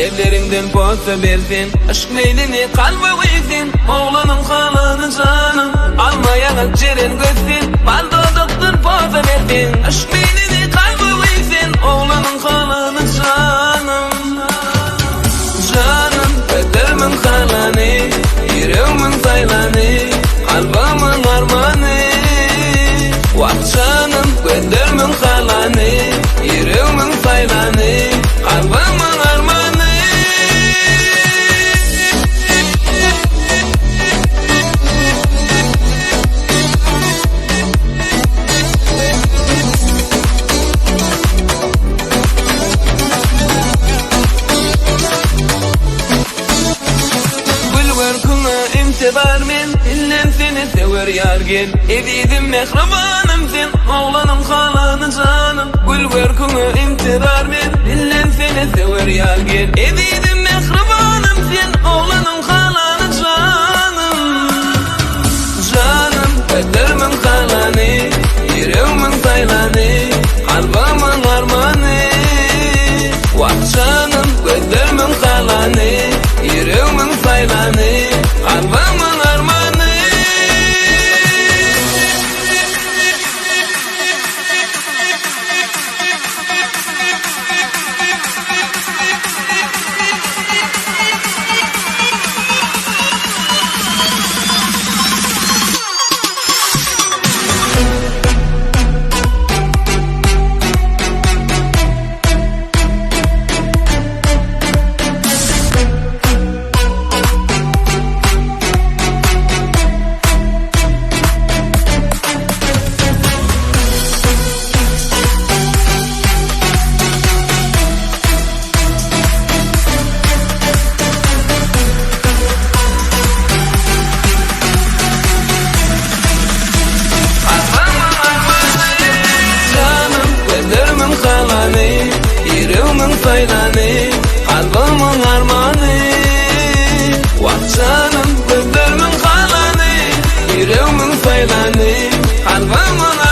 Lebleriňden posa ber sen, Yşk meýlini kalba guý sen, Oglanyň halany janym, Alma ýaňak jeren göz sen, Bal dodakdan posa ber sen, Yşk meýlini kalba guý sen, Oglanyň halany janym. Janym, gözlerimiň halany, Ýüregimiň saýlany, Kalbymyň armany. Wah, janym, gözlerimiň halany, Ýüregimiň saýlany, Kalbymyň armany. Gül görküňe intizar men, Indem seni söwer ýar gel. Ezizim mähribanym sen, Oglanyň halany janym. Gül görküňe intizar men, Indem seni söwer ýar gel. Ezizim mähribanym sen, Oglanyň halany janym. Janym, gözlerimiň halany, Ýüregimiň saýlany, Kalbymyň armany. Wah, janym, gözlerimiň halany, Ýüregimiň saýlany, Kalbymyň armany. Janym, gözlerimiň halany, Ýüregimiň saýlany, Kalbymyň armany. Wah, janym, gözlerimiň halany, Ýüregimiň saýlany, Kalbymyň.